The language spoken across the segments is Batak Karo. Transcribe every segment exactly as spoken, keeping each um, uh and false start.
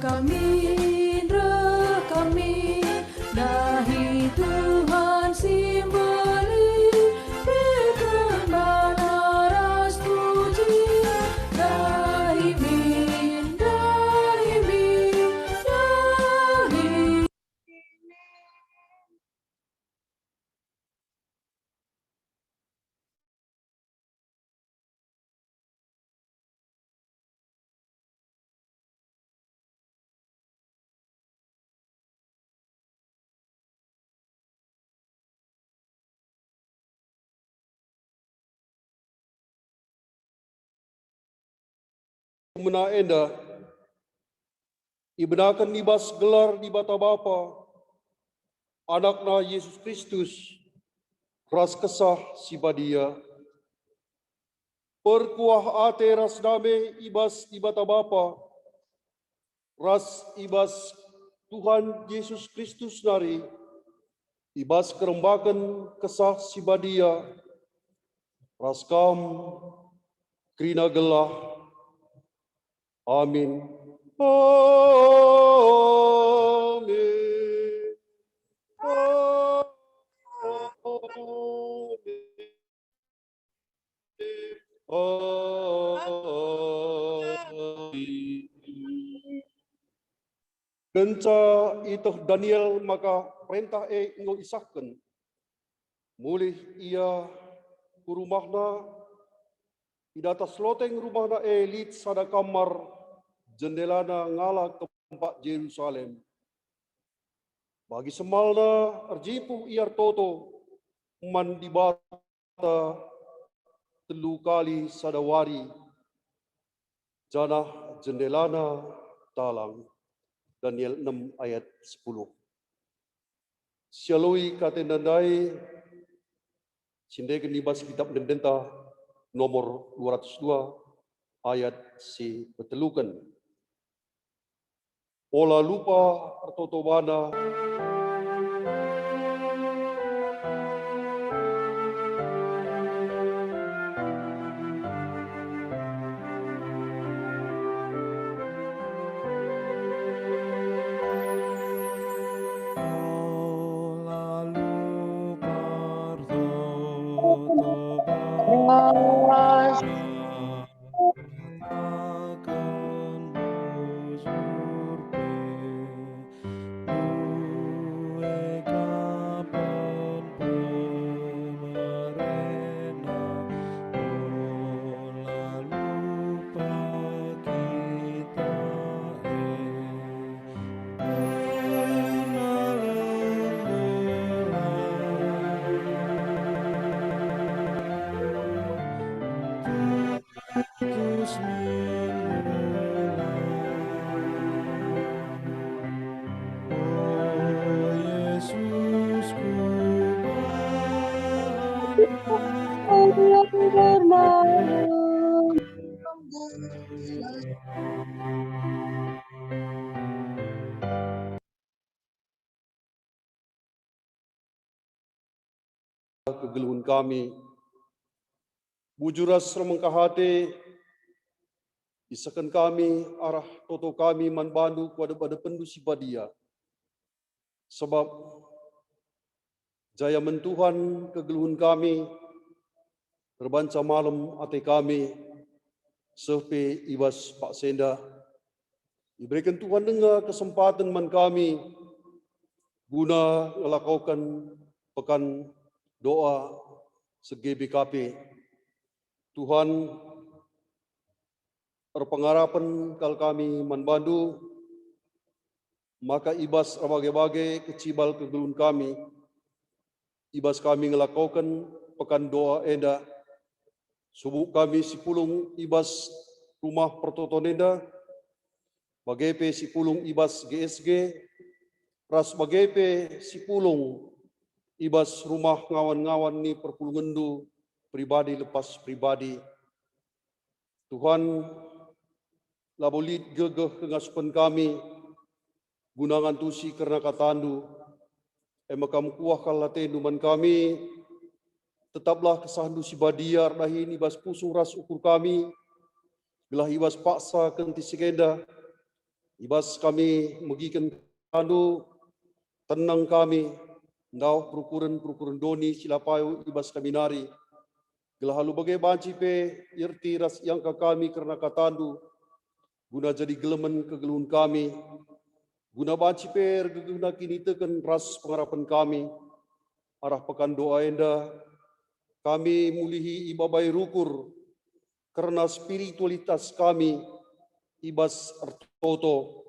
Kami reh kami, dahi Tuhan si mbelin, beken bana ras puji, dahi min, dahi min, dahi. Mena enda ibenaken i bas gelar Dibata Bapa, AnakNa Jesus Kristus, ras Kesah Si Badia. Perkuah ate ras dame i bas Dibata Bapa, ras i bas Tuhan Jesus Kristus nari, i bas kerembaken Kesah Si Badia, ras kam kerina gelah. Amin. Amin. Amin. Amin. Kenca ieteh Daniel maka perentah e enggo isahken, mulih ia ku rumahna. I datas loteng rumahna e lit sada kamar, jendelana ngala kempak Jerusalem. Bagi semalna erjimpuh ia ertoto man Dibata telu kali sada wari, janah jendelana talang. Daniel enem ayat sepuluh. Sialoi kata enda ndai, sindeken i bas Kitab Ende-enden nomor dua ratus dua ayat si peteluken. Ola lupa ertoto bana. Ola lupa ertoto bana. Kataken bujur pe, due kapen pemerena, ola lupa kita e. Kegeluhen kami, bujur ras ermengkah ate, isehken kami arah toto kami man bandu ku adep-adepenNdu si Badia. Sabap jaya man Tuhan kegeluhen kami, erbanca malem ate kami, seh pe i bas paksa enda. Ibereken Tuhan denga kesempaten man kami guna ngelakoken pekan doa se G B K P. Tuhan, erpengarapen kal kami man bandu, maka i bas erbage-bage kecibal kegeluhen kami, i bas kami ngelakoken pekan doa enda, subuk kami si pulung i bas rumah pertoton enda, bage pe si pulung i bas G S G, ras bage pe si pulung i bas rumah ngawan-ngawan ni perpulungenndu pribadi lepas pribadi. Tuhan, labo lit gegeh kengasupen kami guna ngantusi kerna katandu, e maka mekuah kal atendu man kami. Tetaplah kesahndu si badia erdahin i bas pusuh ras ukur kami, gelah i bas paksa kentisik enda, I bas kami megiken katandu, tenang kami, ndauh perukuren-perukuren doni si la payo i bas kami nari, gelah alu bage banci pe ierti ras iangka kami kerna katandu, guna jadi gelemen kegeluhen kami, guna banci pe ergegehna kiniteken ras pengarapen kami. Arah pekan doa enda, kami mulihi ibabai rukur kerna spiritualitas kami i bas ertoto.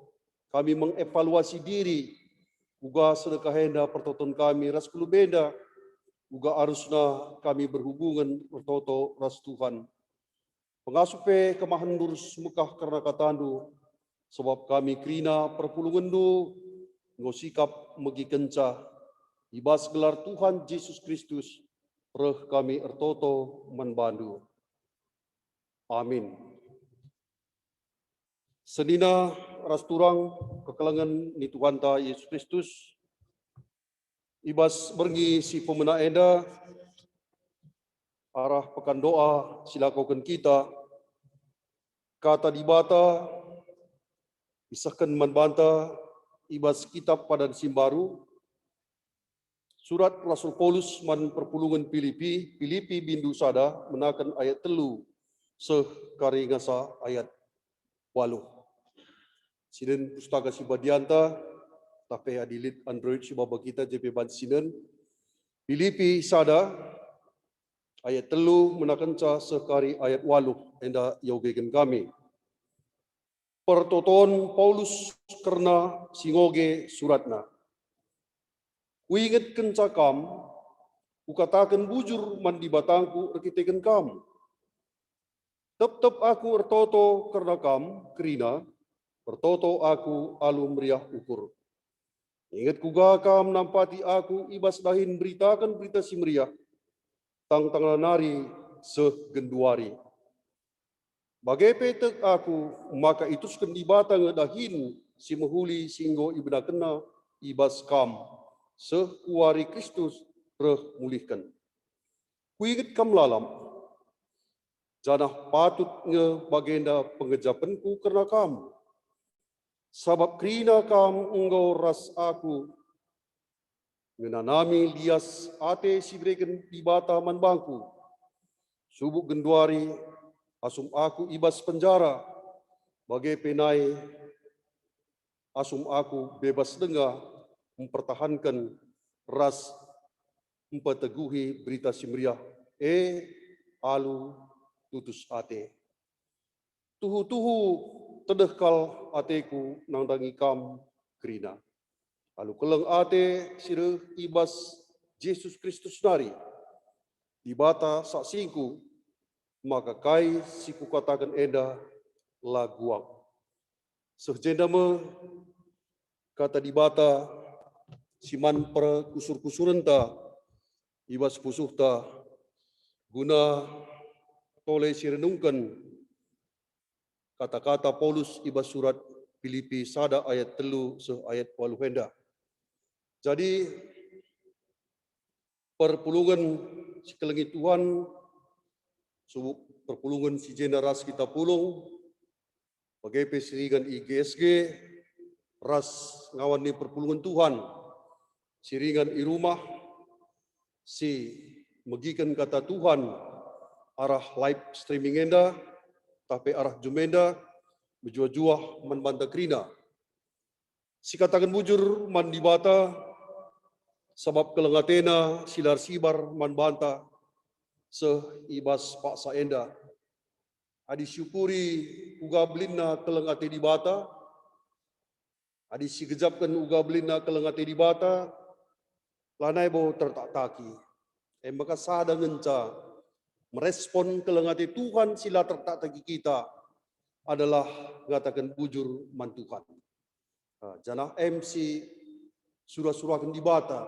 Kami mengevaluasi diri, uga sedekah enda pertoton kami ras kulum enda, uga arusna kami berhubungen ertoto ras Tuhan. Pengasup pe kemahen lurus mekah kerna katandu, sebab kami kerina perpulungenndu enggo sikap megikenca. I bas gelar Tuhan Jesus Kristus reh kami ertoto man bandu. Amin. Senina ras turang kekelengen ni Tuhanta Yesus Kristus, i bas berngi si pemena enda, arah pekan doa si lakoken kita, Kata Dibata isehken man banta i bas kitab Padan si Mbaru, surat Rasul Paulus man perpulungen Pilipi, Pilipi bindu sada menaken ayat telu seh kari ngasa ayat waluh. Sinen Pustaka Si Badianta, tapi adi lit Android si baba kita je pe banci sinen. Pilipi sada ayat telu menakenca seh kari ayat waluh enda iogeken kami. Pertoton Paulus kerna si ngoge suratna. Kuingetkenca kam, kukataken bujur man Dibatangku erkiteken kam. Tep-tep aku ertoto kerna kam, kerina, ertoto aku alu meriah ukur. Inget kuga kam nampati aku i bas dahin mberitaken Berita Si Meriah, tangtangna nari seh genduari. Bage pe tek aku maka iterusken Dibata nge dahin si mehuli si enggo ibenakenNa i bas kam, seh ku wari Kristus reh mulihken. Kuinget kam lalap, janah patut nge bagenda pengejapenku kerna kam. Sabap kerina kam enggo ras aku ngenanami lias ate si ibereken Dibata man bangku. Subuk genduari asum aku i bas penjara, bage pe nai asum aku bebas denga mpertahanken ras mpeteguhi Berita Si Meriah e alu tutus ate. Tuhu-tuhu tedeh kal ateku nandangi kam kerina. Alu keleng ate si reh i bas Jesus Kristus nari, Dibata saksingku maka kai si kukataken enda la guak. Seh jenda me Kata Dibata si man perkusur-kusurenta i bas pusuhta, guna tole si renungken kata-kata Paulus i bas surat Pilipi sada ayat telu seh ayat waluh enda. Jadi, perpulungen si kelengi Tuhan, subuk perpulungen si jenda ras kita pulung, bage pe si ringan i G S G, ras ngawan ni perpulungen Tuhan, si ringan i rumah, si megiken kata Tuhan arah live streaming enda, tapi arah jumenda, mejuah-juah man banta kerina. Sikataken bujur man Dibata, sabap keleng ateNa si la ersibar man banta seh i bas paksa enda. Adi siukuri uga belinna keleng ate Dibata, adi sigejapken uga belinna keleng ate Dibata, lanai bo tertaktaki. E maka sada ngenca merespon keleng ate Tuhan si la tertaktaki kita adalah ngataken bujur man Tuhan. Ah, janah M C sura-suraken Dibata,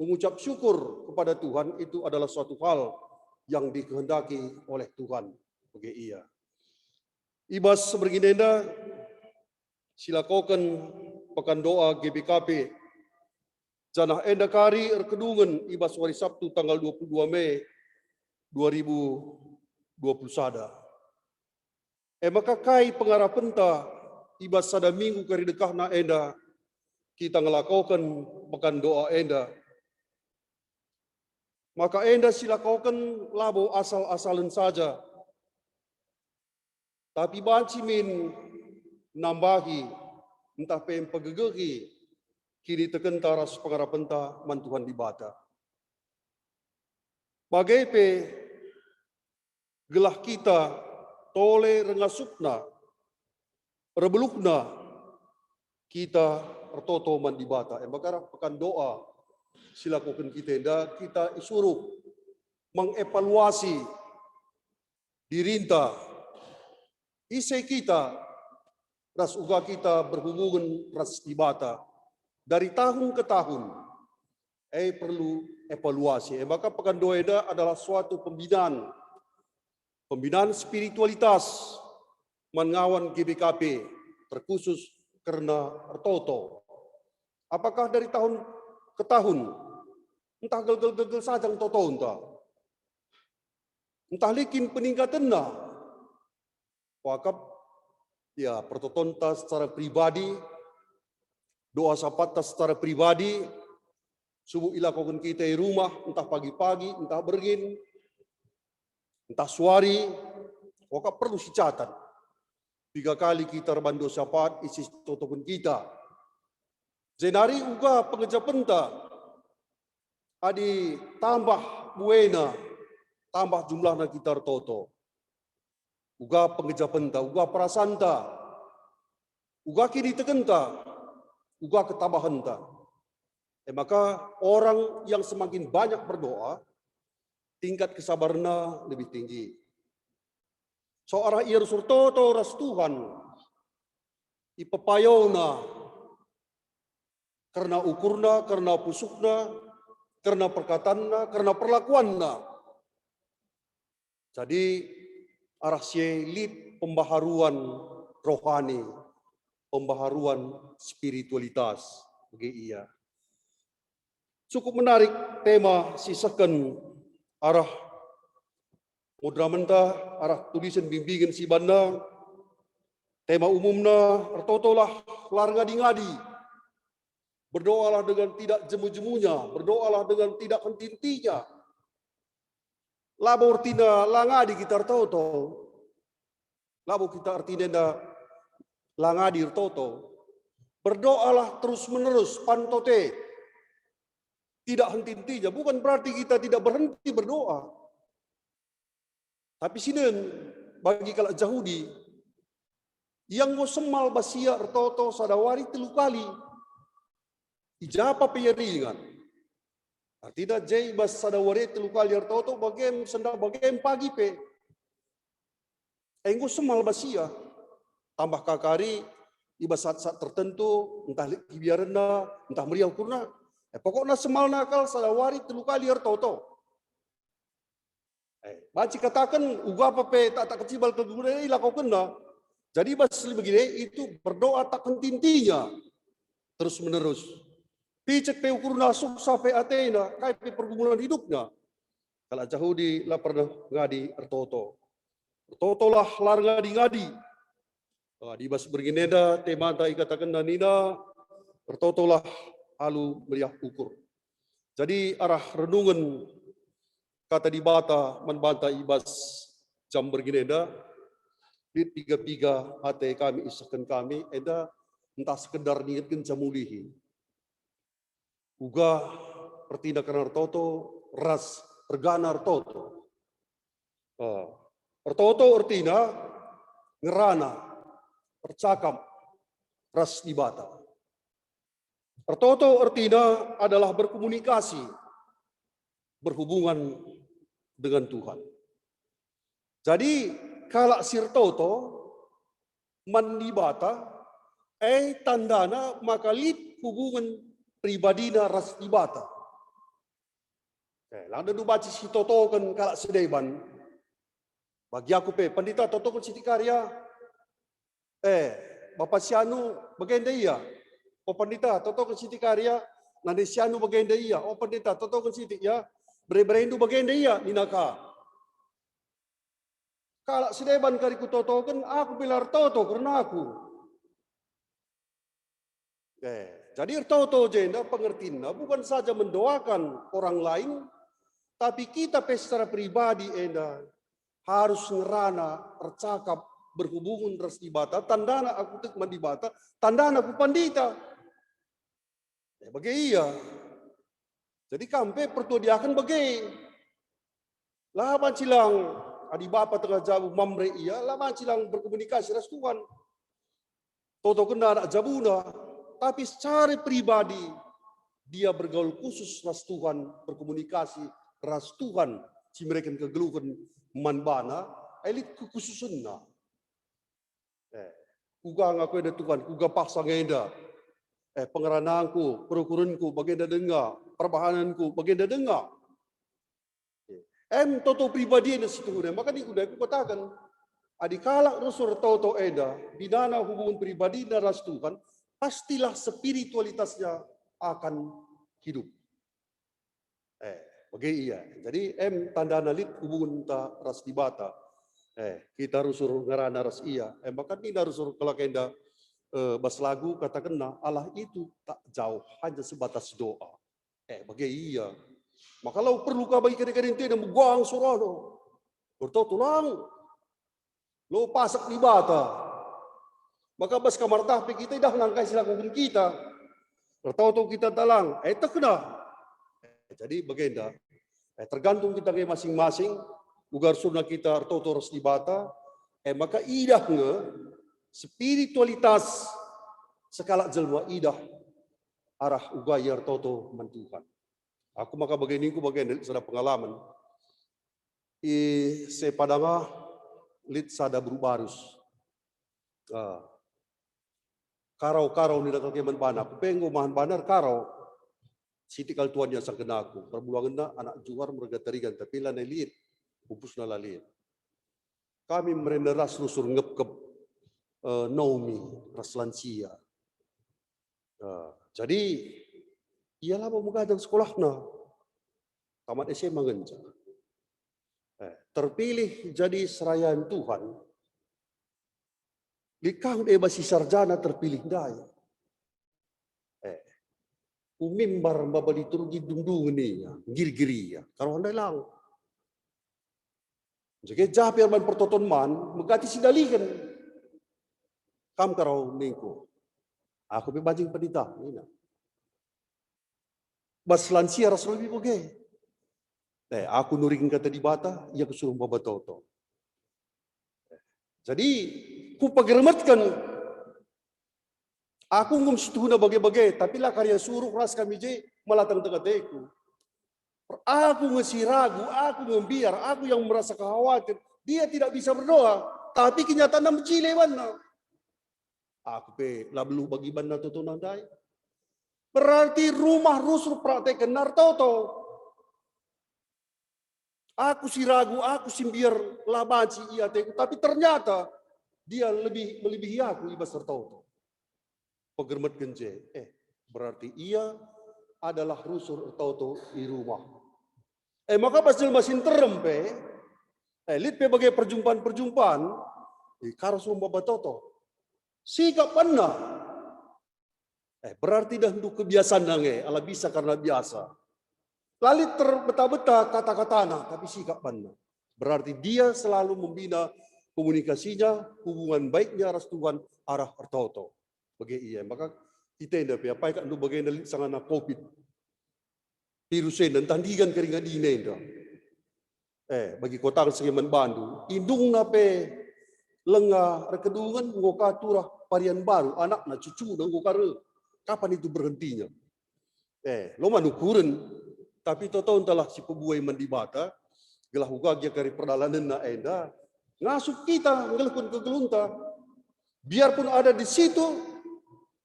mengucap syukur kepada Tuhan itu adalah suatu hal yang dikehendaki oleh Tuhan. Bage ia. I bas sebergin enda, silakoken pekan doa G B K P, janah enda kari erkedungen i bas wari Sabtu tanggal dua puluh dua Mei dua ribu dua puluh sada. E maka kai pengarapenta i bas sada minggu kari dekahna enda, kita ngelakoken pekan doa enda. Maka enda silakoken labo asal-asalen saja, tapi banci min nambahi ntah pe mpegegehi kinitekenta ras pengarapenta man Tuhan Dibata. Bage pe gelah kita tole rengasupna, rebeluhna kita ertoto man Dibata. E maka arah pekan doa silakoken kita enda, kita isuruh mengevaluasi dirinta, ise kita ras uga kita berhubungen ras Dibata dari tahun ke tahun. E perlu evaluasi. E maka pekan doa enda adalah suatu pembinaan, pembinaan spiritualitas man ngawan G B K P, terkhusus kerna ertoto. Apakah dari tahun ke tahun, ntah gelgel-gelgel saja ertotonta, ntah lit kin peningkatenna? Wakap, ya, pertotonta secara pribadi, doa sapatta secara pribadi, subuk ilakoken kita i rumah, ntah pagi-pagi, ntah berngin, ntah suari, wakap perlu sicatat. Piga kali kita erban doa sapat, isi totoken kita. Jenari uga pengejapenta, adi tambah buena, tambah jumlahna kita ertoto. Uga pengejapenta, uga perasanta, uga kinitekenta, uga ketabahenta. E maka orang yang semakin banyak berdoa, tingkat kesabarenna lebih tinggi. So arah ia ertoto ras Tuhan, ipepayona kerna ukurna, kerna pusuhna, kerna perkatanna, kerna perlakuanna. Jadi arah si e lit pembaharuan rohani, pembaharuan spiritualitas bagi ia. Cukup menarik tema si seken arah mudramenta, arah tulisen bimbingen si banna. Tema umumna, ertotolah la erngadi-ngadi. Berdoalah dengan tidak jemu-jemunya, berdoalah dengan tidak henti-hentinya. Labo ertina la ngadi kita ertoto. Labo kita ertina enda la ngadi ertoto. Berdoalah terus-menerus, pantote. Tidak henti-hentinya. Bukan berarti kita tidak berhenti berdoa. Tapi sinen bagi kalak Jahudi, ia enggo semal bas ia ertoto sada wari telu kali. I ja pe ia ringan. Artina je i bas sada wari telu kali ertoto, bagem senda bagem pagi pe. E enggo semal bas ia. Tambah ka kari i bas saat-saat tertentu, ntah lit kebiarenna, ntah meriah ukurna. E, pokokna semalna kal sada wari telu kali ertoto. Eh, banci kataken uga pe tak, tak kecibal kegeluhen e ilakokenna. Jadi bas si begini itu berdoa tak henti-hentinya, terus menerus. Picek pe ukurna, susah pe atena, kai pe pergumulan hidupna. Kalak Jahudi la pernah ngadi ertoto. Ertotolah la erngadi-ngadi. Ah, di bas berngin enda temanta ikatakenna nina, ertotolah alu meriah ukur. Jadi arah renungen Kata Dibata man banta i bas jam berngin enda, lit piga-piga ate kami isehken kami enda, ntah sekedar ningetkenca mulihi. Uga ertina kerna ertoto ras ergana ertoto. Ah, ertoto ertina ngerana, ercakap ras Dibata. Ertoto ertina adalah berkomunikasi, berhubungan dengan Tuhan. Jadi, kalak si ertoto man Dibata, e tandana maka lit hubungen pribadina ras Dibata. Eh, lang dendu banci sitotoken kalak si deban. Bagi aku pe, Pendeta, totoken sitik kari ya. Eh, bapa si anu bagenda ia. O Pendeta, totoken sitik kari ya. Nande si anu bagenda ia. O Pendeta, totoken sitik ya. Bere-berendu bagenda ia, nina ka. Kalak si deban kari kutotoken, aku pe la ertoto kerna aku. Eh, jadi ertoto jenda pengertinna bukan saja mendoakan orang lain, tapi kita pe secara pribadi enda harus ngerana, ercakap, berhubungan ras Dibata, tandana aku tek man Dibata, tandana ku pandita. Eh, bage ia. Jadi kam pe pertua diaken bage. La banci lang, adi bapa tengah jabu mamre ia, la banci lang berkomunikasi ras Tuhan. Totokenna anak jabuna, tapi secara pribadi dia bergaul khusus ras Tuhan, berkomunikasi ras Tuhan, si mereken kegeluhen man bana, e lit kekhususenna. Eh, kuga ngaku enda Tuhan, kuga paksa nge enda. Eh, pengeranangku, perukurenku, bagenda denga, perbahanenku, bagenda denga. Em toto pribadi enda si tuhuna, maka ningku ndai kukataken, adi kalak rusur toto enda, binana hubungan pribadina ras Tuhan, pastilah spiritualitasnya akan hidup. Eh, bage ia. Jadi, em tandana lit hubungenta ras Dibata. Eh, kita rusur ngerana ras ia. Em, bahkan nina rusur kalak enda, eh, bas lagu katakenna, "Allah itu tak jauh, hanya sebatas doa." Eh, bage ia. Maka lau perlu ka bagi kade-kade ntena megang sorana. Bertoto lang. Lo pasek Dibata. Maka bas kamartah pe kita idah nangkai si lakuken kita. Ertoto kita talang, eh, tekna. Eh, jadi bagenda. Eh, tergantung kita nge masing-masing, uga rusurna kita ertoto ras Dibata, eh, maka idah nge spiritualitas sekalak jelma idah arah uga ia ertoto man Tuhan. Aku maka bage ningku bage lit sada pengalaman. I Sepadanga lit sada beru barus. Ah. Karau-karau nina kal ke man bana, aku pe enggo mahan bana erkarau. Sitik kal tuan iasangken aku. Perbulangenna anak Juar merga Tarigan, tapi lanai lit. Pupusna la lit. Kami merenda ras rusur ngepkep, eh, Naomi ras lansia. Eh, jadi, ia labo meganjang sekolahna. Tamat S M A ngenca. Eh, terpilih jadi serayan Tuhan. Lit kam e bas si sarjana terpilih ndai. Eh, ku mimbar maba liturgi dungdungen ia, nggirgir ia. Karo ndai lang. Jadi jah pe erban pertoton man, megati si dalihen. Kam karo ningku. Aku pe banci pendita, nina. Bas lansia ras lebih bage. Eh, aku nuriken kata Dibata, ia kusuruh maba toto. Jadi, kupegermetken. Aku enggo situhuna bage-bage, tapi la kari ia suruh ras kami je, mala tengteng ateku. Aku nge si ragu, aku nge mbiar, aku yang merasa khawatir. Dia tidak bisa berdoa, tapi kenyataanna mejile banna. Aku pe la beluh bagi banna totona ndai. Berarti rumah rusur praktekenna ertoto. Aku si ragu, aku si mbiar, la banci ia ateku, tapi ternyata dia lebih melebihi aku i bas ertoto. Pegermetken je, eh, berarti ia adalah rusur ertoto i rumah. Eh, maka bas jelma si nterem pe, eh, lit pe bage perjumpaan-perjumpaan, eh, karo sumba batoto. Sikap banna. Eh, berarti dah ndu kebiasaanna nge, ala bisa karena biasa. La lit terbeta-beta kata-katana, tapi sikap banna. Berarti dia selalu membina komunikasinya, hubungan baiknya ras Tuhan arah ertoto. Bage ia, maka kita enda pe, apai kak ndu bagenda lit sangana covid. Virus enda, ntah ndigan keringat dina enda. Eh, bagi kota si man bandu, indungna pe lenga erkedungen enggo ka turah parian baru, anakna, cucuna enggo ka reh. Kapan itu berhentinya? Eh, lo man ukuren, tapi totontalah si pebuai man Dibata, gelah uga gia kari perdalanenna enda, ngasup kita nggelehken kegeluhenta. Biarpun ada di situ,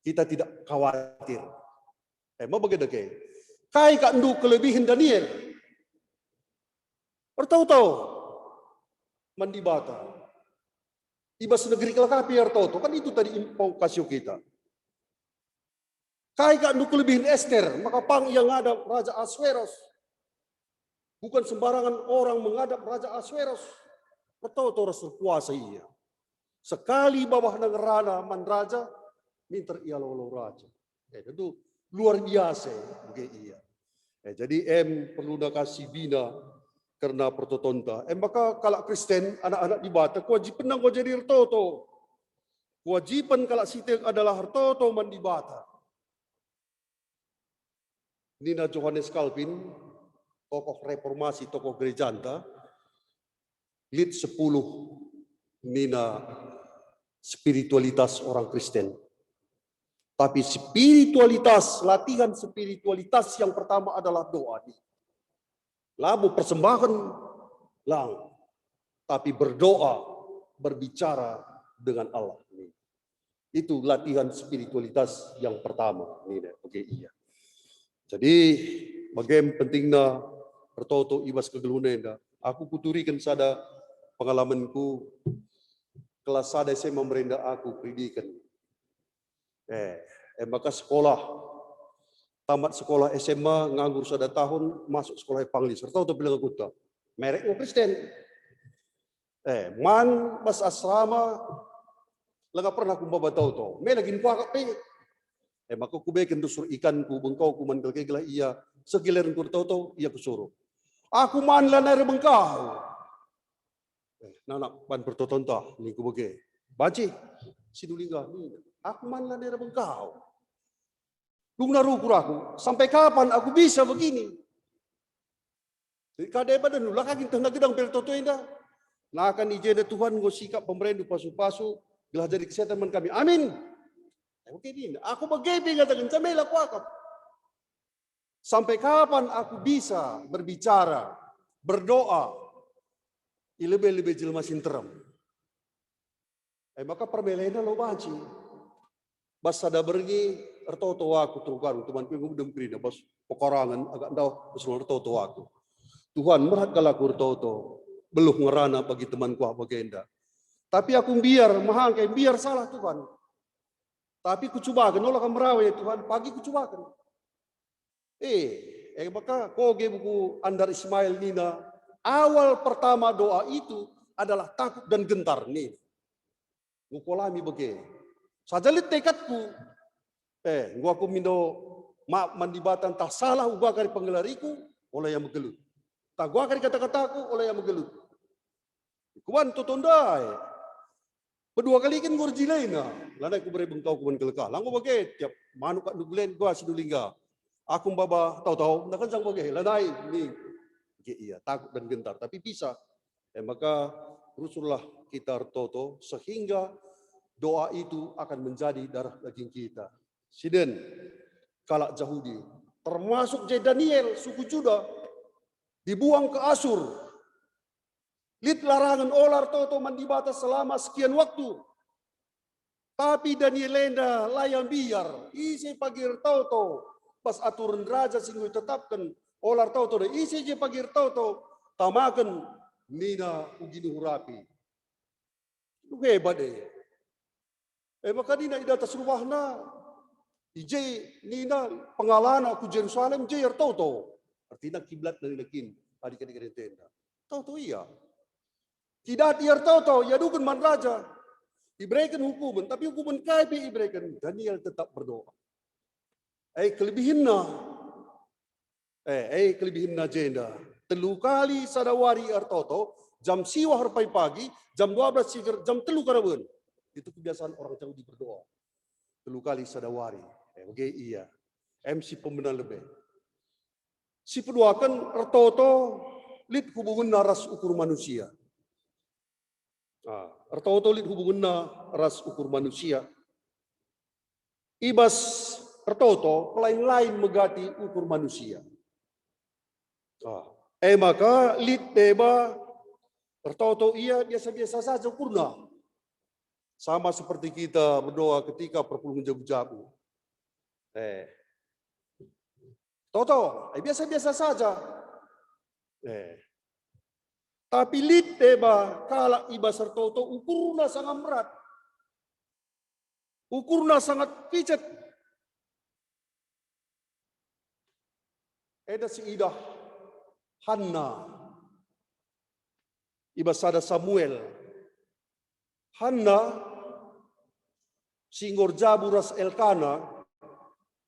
kita tidak khawatir. Eh, ma bage dage. Kai kak ndu kelebihen Daniel? Ertoto man Dibata. I bas negeri kelakapi ertoto. Kan itu tadi impokasio kita. Kai kak ndu kelebihen Ester, maka pang ia ngadap Raja Asueros. Bukan sembarangan orang menghadap Raja Asueros. Ertoto ras erkuasa ia. Sekali babah ngerana man raja, minter ia lolo raja. Eh, tentu luar biasa, eh, bage ia. Eh, jadi em perlu nakasih bina kerna pertotonta. Em maka kalak Kristen, anak-anak Dibata, kewajipen enggo jadi ertoto. Kewajipen kalak si tek adalah ertoto man Dibata. Nina Johannes Calvin, tokoh reformasi, tokoh gerejanta, lit sepuluh nina spiritualitas orang Kristen. Tapi spiritualitas, latihan spiritualitas yang pertama adalah doa. Labo persembahen lang, tapi berdoa, berbicara dengan Allah. Itu latihan spiritualitas yang pertama, nina bage ia. Jadi, bage pentingna ertoto i bas kegeluhen enda. Aku kuturiken sada pengalamenku, kelas sada S M A merenda aku peridiken. Eh, eh, maka sekolah, tamat sekolah S M A, nganggur sada tahun, masuk sekolah evangelis. Ertoto pe langa kuta. Merek enggo Kristen. Eh, man bas asrama, langa pernah kumbaba toto. Mela kin kuakap pe. Eh, maka kubeken rusur ikanku, bengkauku man kalak e gelah ia, seh gilirenku ertoto, ia kusuruh. Aku man lanai rebengkau. Eh, nanak ban pertotonta, ningku bage. Banci, si Dulingga, nina, aku man lanai rebengkau. Dungna rukur aku, sampai kapan aku bisa begini? Jadi kade badan ula kagin tehna gedang pe ertoto enda. Nakan i jenda Tuhan enggo sikap pemerendu pasu-pasu, gelah jadi kesehatan man kami. Amin. Oke, nina. Aku bage pe ngataken, sampai la kuakap. Sampai kapan aku bisa berbicara, berdoa, i lebe-lebe jelma si nterem? E maka permelena lo banci. Bas sada berngi ertoto aku, teruk aku, temanku enggo medem kerina, bas pekarangen agak ndauh, bas ertoto aku. Tuhan, merhat kal aku ertoto, beluh ngerana bagi temanku ah bagenda. Tapi aku mbiar, mehangke, mbiar salah Tuhan. Tapi kucubaken, ola kam merawa ya Tuhan, pagi kucubaken. Eh, eh, maka koge buku Andar Ismail nina, awal pertama doa itu adalah takut dan gentar, nih. Ngukolami bage. Saja lit tekadku. Eh, enggo aku mindo maaf man Dibata, ntah salah uga kari penggelariku, ola ia megelut. Ntah uga kari kata-kataku, ola ia megelut. Kuban toto ndai. Pedua kali kin enggo erjilena, lanai kubere bengkau kuban kelekah. Langgo bage, tiap manuk kak ndugulen gua si Dulingga. Aku mbaba tau-tau, nda kenjang bage, lanai, ning. Bage ia, takut dan gentar, tapi bisa. Eh, maka rusurlah kita ertoto, sehingga doa itu akan menjadi darah daging kita. Siden, kalak Jahudi, termasuk je Daniel, suku Juda, dibuang ke Asur. Lit larangen ola ertoto man Dibata selama sekian waktu. Tapi Daniel enda la ia mbiar, ise pagi ertoto bas aturen raja si enggo itetapken, ola ertoto enda, ise je pagi ertoto, tamaken nina ugi nuhur api. Hebat e. E maka nina i datas rumahna, i je nina pengalana ku Jerusalem, je ertoto. Artina kiblatna nina kin, adik-adik rentena. Toto ia. Tidak ia ertoto, iaduken man raja. Ibereken hukumen, tapi hukumen kai pe ibereken, Daniel tetap berdoa. Eh, kelebihenna. Eh, eh, kelebihenna jenda. Telu kali sada wari ertoto, jam siwah erpai pagi, jam dua belas siger, jam telu karaben. Itu kebiasaan orang Jahudi berdoa. Telu kali sada wari. Eh, oke, iya. Em si pemena lebe. Si peduaken ertoto lit hubungenna ras ukur manusia. Ah, ertoto lit hubungenna ras ukur manusia. I bas ertoto pelain-lain megati ukur manusia. Ah, e maka lit deba ertoto ia biasa-biasa saja ukurna. Sama seperti kita berdoa ketika perpulungen jabu-jabu. Eh. Toto, eh, biasa-biasa saja. Eh. Tapi lit deba kalak i bas ertoto ukurna sangat berat. Ukurna sangat picet. Eda si idah Hanna i bas sada Samuel. Hanna si enggo erjabu ras Elkana,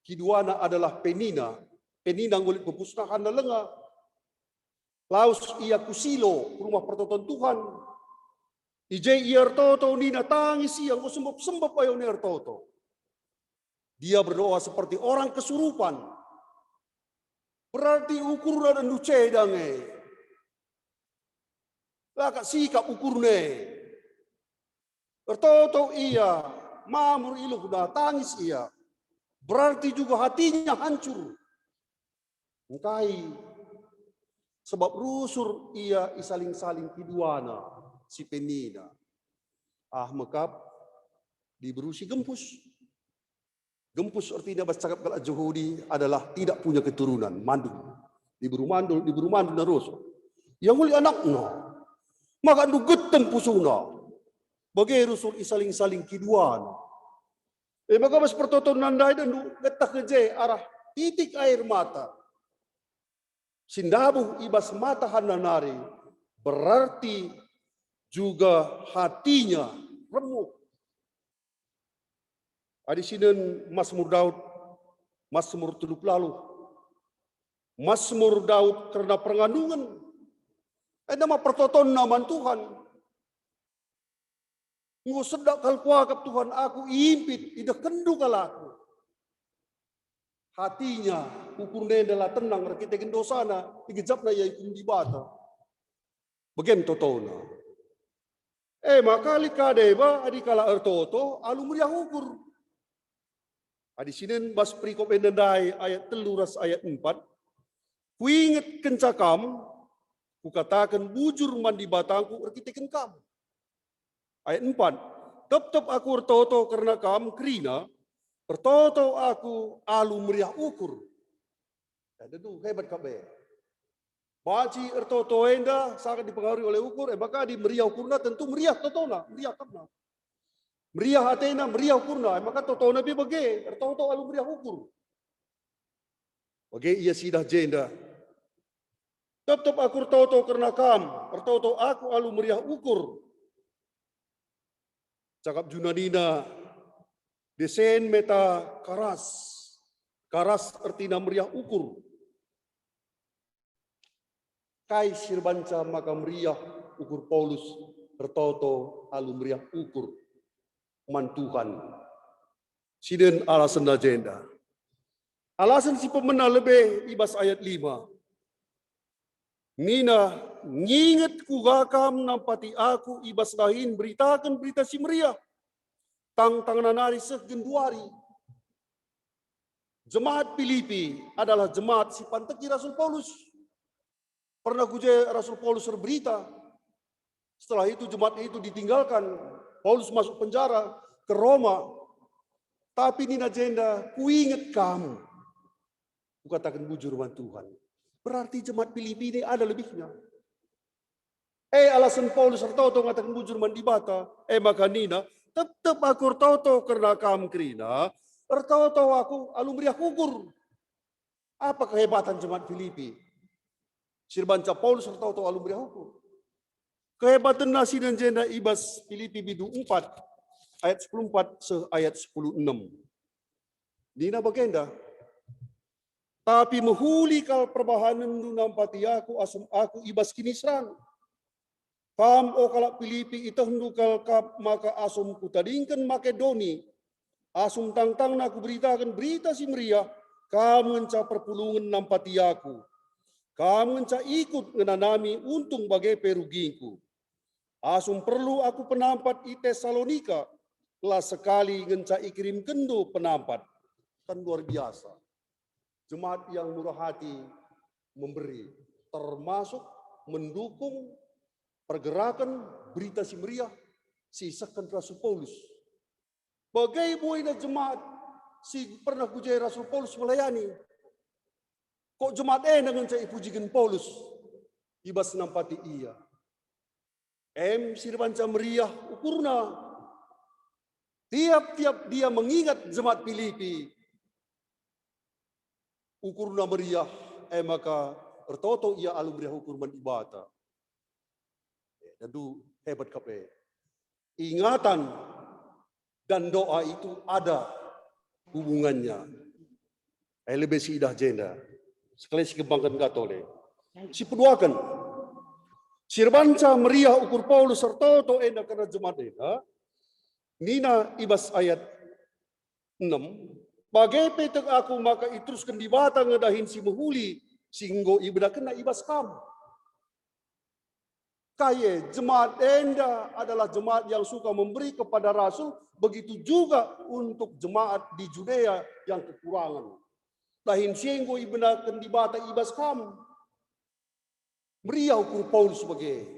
Kiduana adalah Penina. Penina nggo lit pepusnahenna lenga. Lawes ia ku Silo, ku rumah pertoton Tuhan. I je ia ertoto, nina tangis ia, enggo sembep-sembep ayo ni ertoto. Dia berdoa seperti orang kesurupan. Berarti ukurna dendu ceda nge. La ka sikap ukurna e. Ertoto ia, mamur iluhna, tangis ia. Berarti juga hatinya hancur. Engkai? Sebab rusur ia isaling-saling kiduana si Penina. Ah, mekap diberu si gempus. Gempus ertina bas cakap kalak Jahudi adalah tidak punya keturunan, mandul. Diberu mandul, diberu mandul na rusur. Ia nguli anakna. Maka ndu getem pusuhna. Bage rusur isaling-saling kiduana. E maka bas pertoton ndai dendu getah nge je arah titik air mata si ndabuh i bas mata Hanna nari, berarti juga hatinya remuk. Adi sinen Masmur Daud, Masmur telu puluh lalu, Masmur Daud kerna pengandungen. Enda ma pertotonna man Tuhan. Enggo sedak kal kuakap, Tuhan, aku impit, idehkenNdu kal aku. Hatinya, ukur enda la tenang erkiteken dosana, igejapna ia ikum Dibata. Bage me totona. E maka lit ka deba adi kalak ertoto alu meriah ukur. Adi sinen bas perikop enda ndai ayat telu ras ayat empat, "Kuinget kenca Kam, kukataken bujur man Dibatangku erkiteken Kam." Ayat empat, "Tep-tep aku ertoto kerna Kam kerina, ertoto aku alu meriah ukur." Ya, tentu hebat kap e. Banci ertoto enda sangat dipengaruhi oleh ukur, e maka adi meriah ukurna, tentu meriah totona, meriah akapna. Meriah atena, meriah ukurna, e maka totona pe bage, ertoto alu meriah ukur. Bage ia sidah jenda. Tep-tep aku ertoto kerna Kam, ertoto aku alu meriah ukur. Cakap Junanina, desen meta karas. Karas ertina meriah ukur. Kai si erbanca maka meriah ukur Paulus ertoto alu meriah ukur man Tuhan? Sinen alasenna jenda. Alasen si pemena lebe i bas ayat lima. Nina, "Nginget kuga kam nampati aku i bas dahin beritaken Berita Si Meriah, tangtangna nari seh genduari." Jemaat Filipi adalah jemaat si panteki Rasul Paulus. Pernah ku je Rasul Paulus erberita. Setelah itu jemaat itu ditinggalkan. Paulus masuk penjara ke Roma. Tapi nina jenda, "Kuinget kam." Kukataken bujur man Tuhan. Berarti jemaat Filipi ini ada lebihnya. E, alasen Paulus ertoto ngataken bujur man Dibata. E maka nina, "Tep-tep aku ertoto kerna kam kerina, ertoto aku alu meriah ukur." Apa kehebatan jemaat Filipi? Si erbanca Paulus ertoto alu meriah ukur. Kehebatenna sinen jenda i bas Filipi bindu empat, ayat sepuluh empat seh ayat sepuluh enam. Nina bagenda, "Tapi mehuli kal perbahanenndu nampati aku asum aku i bas kiniseran. Kam, o kalak Filipi, itehndu kal kap maka asum kutadingken Makedoni, asum tangtangna kuberitaken Berita Si Meriah, kam ngenca perpulungen nampati aku. Kam ngenca ikut ngenanami untung bage pe rugingku. Asum perlu aku penampat i Tesalonika, la sekali ngenca ikirimkenndu penampat." Kan luar biasa. Jemaat yang murah hati memberi, termasuk mendukung pergerakan Berita Si Meriah si isehken Rasul Paulus. Bage buena jemaat si pernah ku je Rasul Paulus melayani. Kok jemaat enda ngenca ipujiken Paulus i bas nampati ia? Em si erbanca meriah ukurna. Tiap-tiap dia mengingat jemaat Filipi, ukurna meriah, e maka ertoto ia alu meriah ukur man Dibata. E, tentu hebat kap e. Ingatan dan doa itu ada hubungannya. Eh, lebe si idah jenda. Sekali si kembangken katole. Si peduaken. Si erbanca meriah ukur Paulus ertoto enda kerna jemaat enda. Nina i bas ayat enem, "Bage pe tek aku maka iterusken Dibata nge dahin si mehuli si enggo ibedakenNa i bas kam." Kai e, jemaat enda adalah jemaat yang suka memberi kepada rasul, begitu juga untuk jemaat di Judea yang kekurangan. Dahin si enggo ibedaken Dibata i bas kam. Meriah ukur Paulus bage.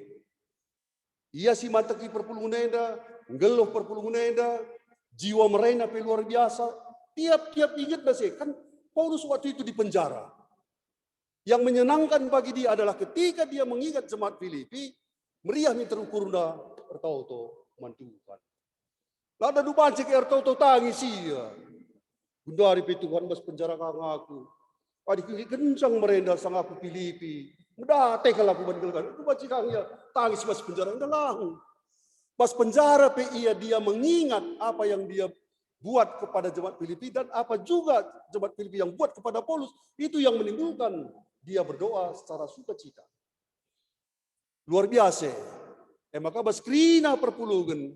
Ia si manteki perpulungen enda, nggeluh perpulungen enda, jiwa merena pe luar biasa. Tiap-tiap ingetna si kan Paulus waktu itu di penjara. Yang menyenangkan bagi dia adalah ketika dia mengingat jemaat Filipi, meriah min terukurna ertoto man Tuhan. La dadu banci ke ertoto tangis ia. Gundari pe Tuhan bas penjara kang aku. Adi kin kencang merenda sang aku Filipi. Medate kal aku ban gelgel. Aku banci kang ia tangis bas penjara enda lang. Bas penjara pe ia, dia mengingat apa yang dia buat kepada jemaat Filipi dan apa juga jemaat Filipi yang buat kepada Paulus. Itu yang menimbulkan dia berdoa secara sukacita. Luar biasa. E maka bas kerina perpulungen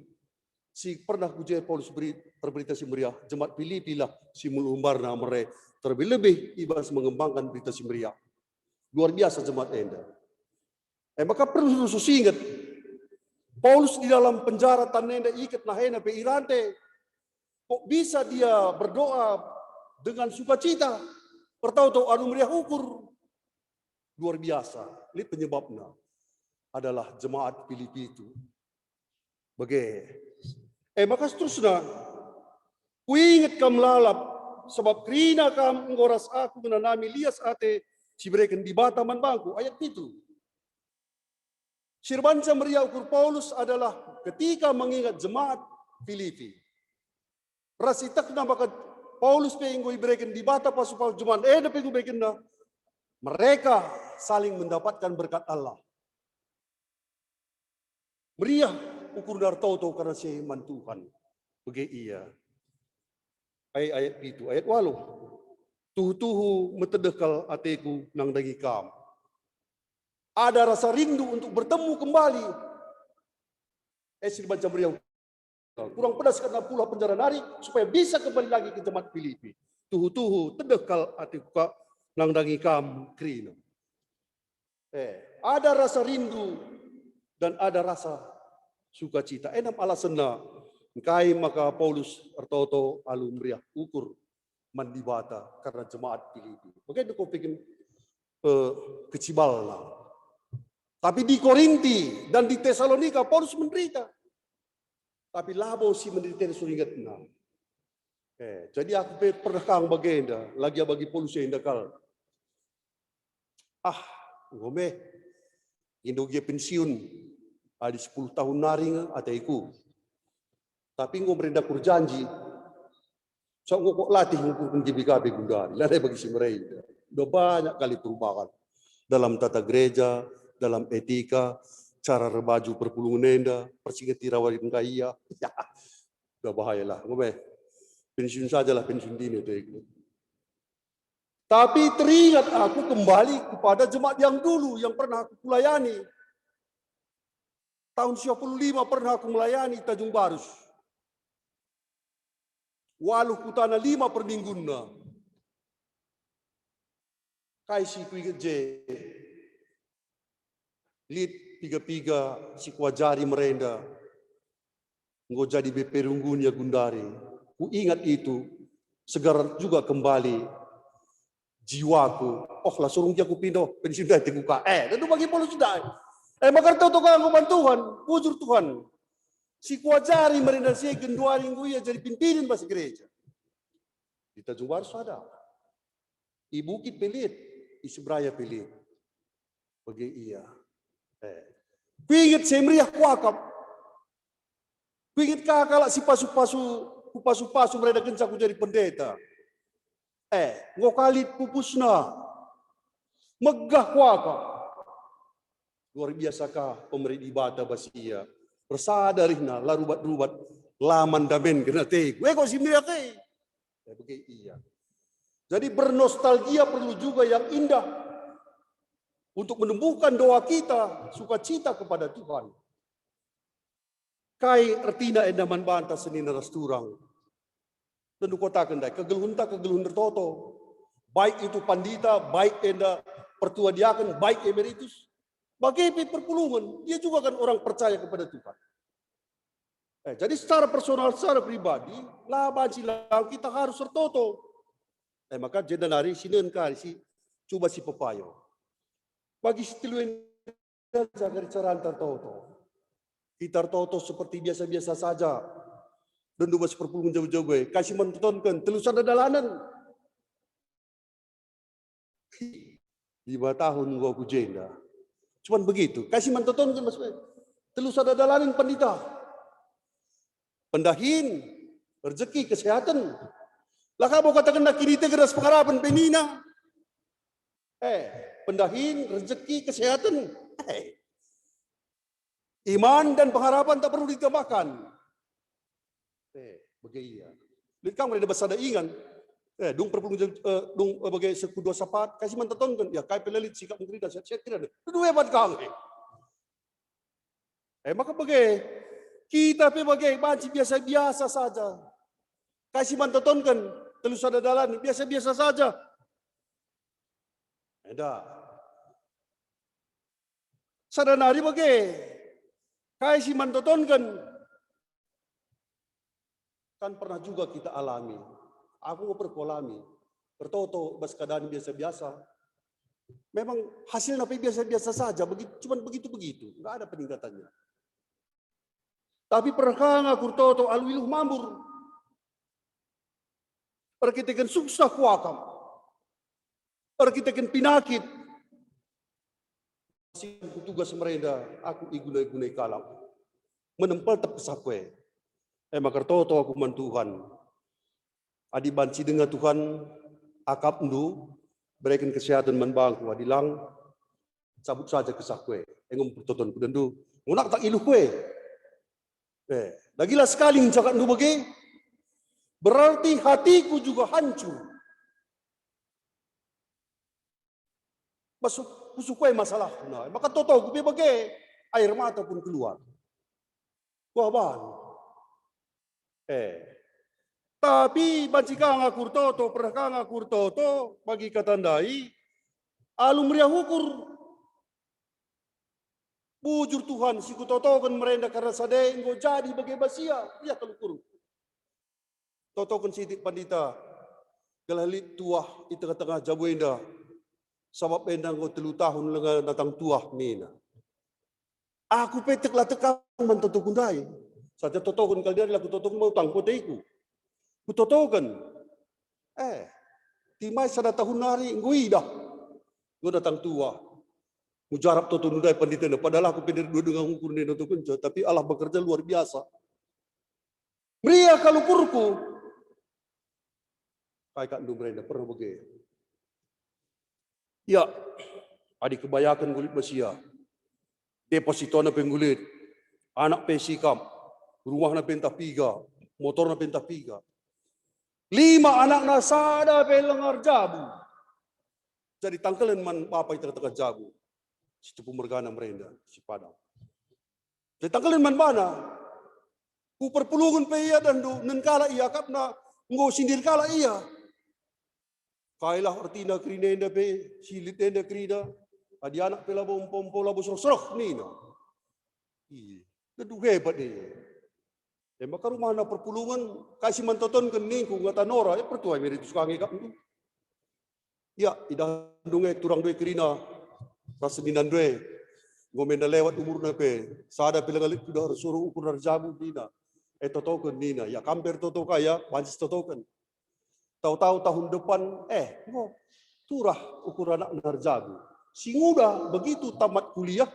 si pernah ku je Paulus beri, perberita si meriah, jemaat Filipi lah si mulumbarna mere, terlebih-lebih i bas mengembangkan berita si meriah. Luar biasa jemaat enda. E maka perlu khusus inget, Paulus di dalam penjara tan enda iket nahena pe irante. Kok bisa dia berdoa dengan sukacita, ertoto alu meriah ukur? Luar biasa. Lit penyebabna adalah jemaat Filipi itu. Bage. E maka seterusna, "Kuinget kam lalap, sabap kerina kam enggo ras aku ngenanami lias ate si ibereken Dibata man bangku." Ayat pitu. Si erbanca meriah ukur Paulus adalah ketika mengingat jemaat Filipi. Ras ietehna maka Paulus pe enggo ibereken Dibata pasu-pasu, jemaat enda pe enggo iberekenna, mereka saling mendapatkan berkat Allah. Meriah ukurna ertoto kerna si man Tuhan. Bage ia. Ay-, ayat pitu, ayat waluh. "Tuhu-tuhu metedeh kal ateku nandangi kam." Ada rasa rindu untuk bertemu kembali. Eh, si erbanca meriah. Kurang pedas karena pulah penjara nari supaya bisa kembali lagi ke jemaat Filipi. "Tuhu-tuhu tedeh kal ateku ka nandangi kam kerina." Eh, ada rasa rindu dan ada rasa sukacita. Enam alasenna engkai maka Paulus ertoto alu meriah ukur man Dibata kerna jemaat Filipi. Bage kal pikir, eh, kecibalna. Tapi di Korinti dan di Tesalonika Paulus menderita. Tapi labo si menderita suringetna. Eh, jadi aku pe pernah kang bagenda, lagi bagi Paulus enda kal. Ah, enggo me. Indo gia pensiun. Adi sepuluh tahun nari nge ateku. Tapi enggo merenda kurjanji. So enggo kok latih ngukurken G B K B gundari. Lanai bagi si merenda. Udah banyak kali perubahan. Dalam tata gereja, dalam etika, cara erbaju perpulungen enda, persingeti rawa engkai ia. Ya, udah bahayalah. Enggo me. Pensiun sajalah, pensiun dini ateku. Tapi teringat aku kembali kepada jemaat yang dulu yang pernah aku kulayani. Tahun siapuluh lima pernah aku melayani Tanjung Barus. Waluh kutana lima perminggunna. Kai si kuinget je? Lit piga-piga si kuajari merenda enggo jadi B P Rungguni gundari. Kuingat itu, segar juga kembali jiwaku. Oh, la surung gia kupindo, pensiun ndai ateku ka. Eh, tentu bagi Paulus ndai. Eh, maka ertoto ka enggo man Tuhan, bujur Tuhan. Si kuajari merenda si genduari enggo ia jadi pimpinin bas gereja. Di Tanjung Barus ada. I Bukit pe lit, i Seberaya pe lit. Bage ia. Eh. Kuinget si meriah kuakap. Kuinget ka kalak si pasu-pasu, kupasu-pasu merenda kenca ku jadi pendeta. Eh, enggo ka lit pupusna. Megah kuakap. Luar biasa ka pemere Dibata bas ia. Ersada rihna, la rubat-rubat, la man damen kena ateku. Eh, kok si meriah ke? Eh, bage ia. Jadi bernostalgia perlu juga yang indah untuk menumbuhkan doa kita, sukacita kepada Tuhan. Kai ertina enda man banta senina ras turang? Tentu kataken ndai, kegeluhenta kegeluhen ertoto. Baik itu pandita, baik enda pertua diaken, baik emeritus. Bage pe perpulungen, dia juga kan orang percaya kepada Tuhan. Eh, jadi secara personal, secara pribadi, la banci lang kita harus ertoto. Eh, maka jenda nari sinen kari si cuba si pepayo. Bagi si telu enda jaga caranta ertoto. Kita ertoto seperti biasa-biasa saja. Dendu bas perpulungen jago-jago e. Kai si man totonken, telu sada dalanen. Lima tahun enggo aku jenda. Cuman begitu. Kai si man totonken, Mas? Telu sada dalanen, Pandita. Pendahin, rezeki, kesehatan. Lah kabo katakenna kiniteken ras pengharapen pe nina. Eh, pendahin, rezeki, kesehatan. Eh. Iman dan pengharapan tak perlu ditambahkan. Eh, bage ia. Lit kam reda bas sada ingan. Eh, dung perpulung jam, eh, dung, eh, bage sekudo sapat, kai si man totonken. Ya, kai pe la lit sikap kerina, sehat-sehat kerina. Dua hebat kang, eh. Eh, maka bage. Kita pe bage, banci biasa-biasa saja. Kai si man totonken, telu sada dalan, biasa-biasa saja. Enda. Sada nari bage, kai si man totonken? Kan pernah juga kita alami. Aku pernah kualami. Ertoto bas keadaan biasa-biasa. Memang hasilna pe biasa-biasa saja, begitu, cuman begitu-begitu, nggak ada peningkatannya. Tapi pernah ka nga kurtoto alu iluh mambur. Erkiteken susah kuakap. Erkiteken pinakit. Kutugas merenda, aku iguna-gunai kalak. Menempel tep kesah kue. E maka ertoto aku man Tuhan. Adi banci denga Tuhan akapndu, bereken kesehatan man bangku, adi lang, cabut saja kesah kue. Enggo pertoton kudendu, ngunak tak iluh kue. Eh, lagi la sekali ngenca kak ndu bage, berarti hatiku juga hancur. Masuk pusuh kue masalahna, maka totoku pe bage, air mata pun keluar. Wah, ban. Eh, tapi banci ka nga kurtoto, pernah ka nga kurtoto, bagi kata ndai, alu meriah ukur. Bujur Tuhan, si kutotoken merenda karena sada e enggo jadi bage bas ia, ia kal ukur. Totoken sitik pandita, gelah lit tuah i tengah-tengah jabu enda, sabap enda enggo telu tahun langa natang tuah nina. Aku pe tek la tek man totoku ndai. Saja totoken kal ndai la kutotoken mau tang koteku. Kutotoken. Eh, timai sada tahun nari enggo idah. Enggo datang tua. Mujarap toto ndai panditana. Padahal aku pe dua denga ukur nina totokenca, tapi Allah bekerja luar biasa. Meriah kal ukurku. Kai kak ndu merenda pernah bage. Ya, adi kebayaken nggo lit bas ia. Depositona pe nggo lit. Anak pe sikap. Rumahna pe ntah piga. Motorna pe ntah piga. Lima anakna sada pe lengar jabu. Jadi tangkelen man bapa i tengah-tengah jabu. Si tupu mergana merenda, si Padang. Jadi tangkelen man bana. Ku perpulungen pe ia dahndu, nen kalak ia akapna, enggo sindir kalak ia. Kailah ertina kerina enda pe, si lit enda kerina, adi anak pe labo empo-empo labo sereh-sereh nina. Iya, gedung hebat e. E maka rumahna perpulungen, kai si man totonken ningku ngata Nora, e pertua meritus kange kap. Ya, idahndu nge turang ndai kerina ras senina ndai. Enggo menda lewat umurna pe, sada pe lenga lit kudah ersuruh ukur erjabu nina. E totoken nina, ya kam pe ertoto ka ya, banci si totoken. Tau-tau tahun depan, eh, enggo turah ukur anakna erjabu. Si nguda begitu tamat kuliah,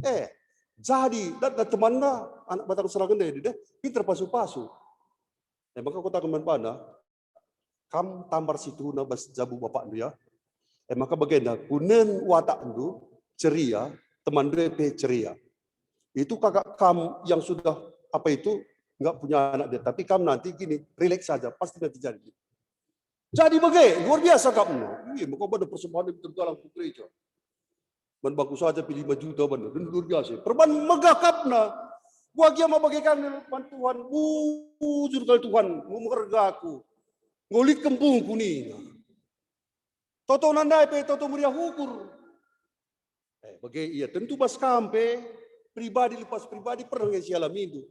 eh, jadi datna temanna anak batang serangan deh, deh, pinter pasu-pasu. E maka kataken man bana, kam tambar si tuhuna bas jabu bapakndu ya. E maka bagenda, kunen watakndu ceria, temanndu e pe ceria. Itu kakak kam yang sudah apa itu nggak punya anak dia, tapi kam nanti gini, rileks saja, pasti nanti jadi. Jadi bage, luar biasa akapna. Iya, maka bana persembahan itu galang ku gereja. Man bangku saja pe lima juta bana, dan luar biasa. Perban megah akapna. Bage ma bage kami man Tuhan, bujur kal Tuhan, enggo meherga aku. Enggo lit kempungku nina. Toto nandai pe toto meriah ukur. Eh, bage ia, tentu bas kam pe, pribadi lepas pribadi pernah nge sialamindu.